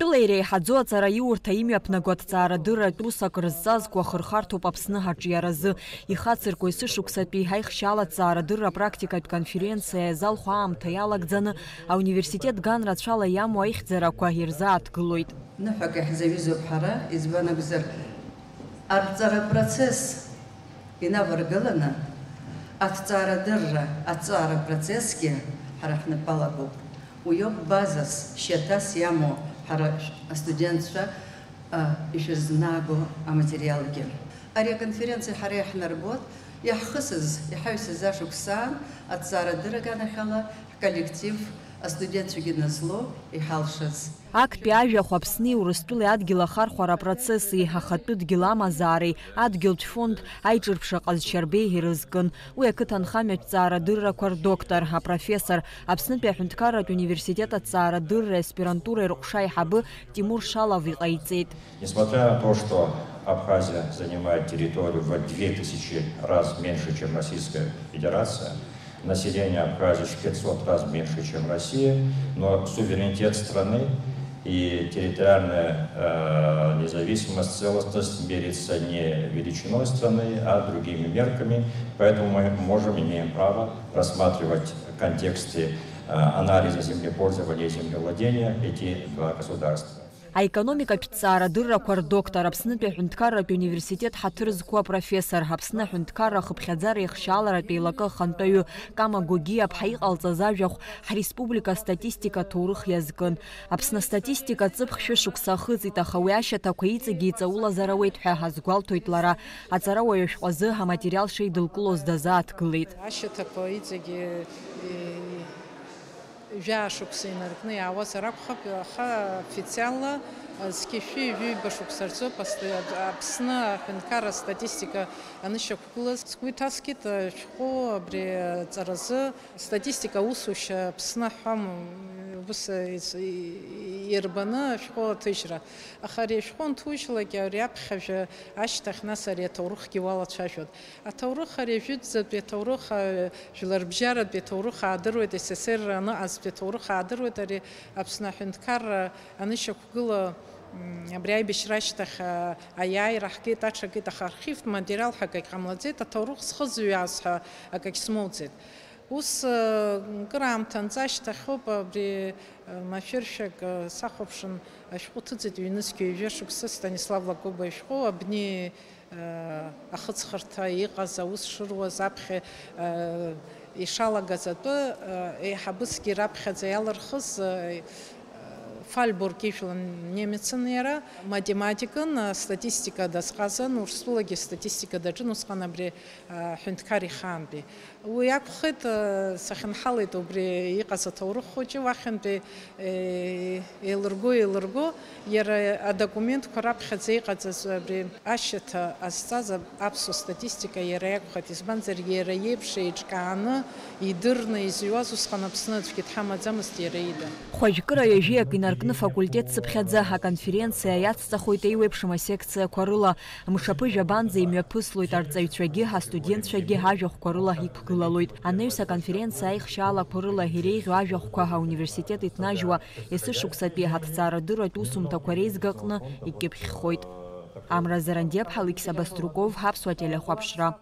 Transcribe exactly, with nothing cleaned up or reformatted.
Урыстәыла иреиҳаӡоу аҵараиурҭа имҩаԥнаго аҭҵаарадырратә ус акрызҵазкуа ахырхарҭоуп Аԥсны аҿиаразы. Ихацырку есышықәсатәи аихшьаала аҭҵаарадырра апрактикатә конференциа иазалху аамҭа иалагӡаны ауниверситет ган рацәала иамоу аихьӡарақәа ирзааҭгылоит. Ныҳәак иаҳзаҩызоуп ҳара, избан акәзар, арҵара процесс инаваргыланы, аҭҵаарадырра, аҭҵаара процессгьы ҳара ҳнапы алагоуп. Уиоуп базас, шьаҭас иамоу ҳара астудентцәа, а, ишәызнааго аматериалгьы. Ари аконференциа ҳара иаҳнарбоит, иаҳхысыз, иҳаҩсыз ашықәсаан аҭҵаарадырра аганахьала ҳколлектив астудентцәагьы назлоу иҳалшаз. Актәи ажәахә Аԥсни Урыстәылеи адгьыл ахархәара апроцесси, ахатәы дгьыл амазаареи, адгьылтә фонд аиҿырԥшра ҟазшьа рбеиа ирызкын. Уи ақыҭанхамҩатә ҭҵаарадыррақәа рдоктор, апрофессор, Аԥснытәи аҳәынҭқарратә университет аҭҵаарадырреи аспирантуреи рҟәша аиҳабы Тимур Шалов иҟаиҵеит. Несмотря на то, что Абхазия занимает территорию в две тысячи раз меньше, чем Российская Федерация, население Абхазии в пятьсот раз меньше, чем Россия, но суверенитет страны и территориальная, э, независимость, целостность мерится не величиной страны, а другими мерками. Поэтому мы можем, имеем право рассматривать в контексте, э, анализа землепользования и землевладения эти два государства. Аекономикатә ҭҵаарадыррақәа рдоктор, Аԥснытәи аҳәынҭқарратә университет ҳаҭыр зқәу апрофессор, Аԥсны аҳәынҭқарра ахыԥхьаӡара ихшьааларатә еилакы ахантәаҩы Кама Гогиаԥҳа иҟалҵаз ажәахә ҳреспублика астатистика аҭоурых иазкын. Аԥсны астатистика ҵыԥх шәышықәса ахыҵит, аха уи ашьаҭақәа иҵегьы иҵаулазар ауеит ҳәа азгәалҭоит лара. Аҵарауаҩ ашәҟәы азы аматериал шеидылкылоз дазааҭгылеит. Ашьаҭақәа иҵегьы, е, жәаа шықәса инаркны иаауазар акәхап, аха официалла, а, зқьи шәи ҩба шықәса рзоуп ас-, Аԥсны аҳәынҭқарра астатистика анышьақәгылаз. Сгәы иҭаскит, а, шәҟәы абри аҵаразы. Статистика аусушьа Аԥсны ҳәам, ус ис-, и-, ирбаны ашәҟәы аҭыжьра. Аха ари ашәҟәы анҭужьлак, ари аԥхьажәа ашьҭахь, нас ари аҭоурыхгьы уалацәажәоит. Аҭоурых ари ажәытәӡатәи аҭоурых, а, жәларбжьаратәи аҭоурых аадыруеит, С С С Р аныҟазтәи аҭоурых аадыруеит, ари Аԥсны аҳәынҭқарра анышьақәгыла, м, абри аибашьра ашьҭахь, а, аиааира ҳгеит, аҽакит, аха архивтә материал ҳәа акагь ҟамлаӡеит, аҭоурых зхызҩааз ҳәа акагь смоуӡеит. Ус, а, кыраамҭа анҵа ашьҭахьоуп, абри, а, машәыршәак, а, сахәаԥшын, ашәҟәы ҭыҵит ҩнызқь ҩажәа шықәса Станислав Лакоба ишәҟәы, абни Ахыҵхырҭа иҟаз аус шыруаз аԥхьа, э, ишалагаз атәы, э, еиҳабысгьы раԥхьаӡа иалырхыз, э, Фальбург ижәлан немецын иара, математикын, э, статистика дазҟазан, Урыстәылагьы статистика даҿын усҟан абри, э, ҳәынҭқар ихаантәи. Уи акәхеит, э, сахьынҳалеит убри иҟаз аҭоурых хәыҷы уахьынтәи, э, еилырго, еилырго, иара адокументқәа раԥхьаӡа иҟаҵаз абри ашьаҭа азҵаз аԥсуа статистика иара иакәхеит, избанзар, иара иеиԥш еиҿкааны, идырны изыҩуаз усҟан Аԥсны аӡәгьы дҳамаӡамызт иара ида. Хәажәкыра ҩажәиак инаркны факультет цыԥхьаӡа аконференциа иацҵахоит еиуеиԥшым асекциақәа рыла. Мшаԥыжә абанӡа имҩаԥыслоит арҵаҩцәагьы, астудентцәагьы ажәахәқәа рыла иқәгылалоит. Анаҩс аконференциа аихшьаалақәа рыла иреиӷьу ажәахәқәа ауниверситет иҭнажьуа есышықәсатәи аҭҵаарадырратә усумҭақәа реизгаҟны икьыԥхьхоит. Амра Зарандиаԥҳа, Алықьса Баструков, Аԥсуа телехәаԥшра.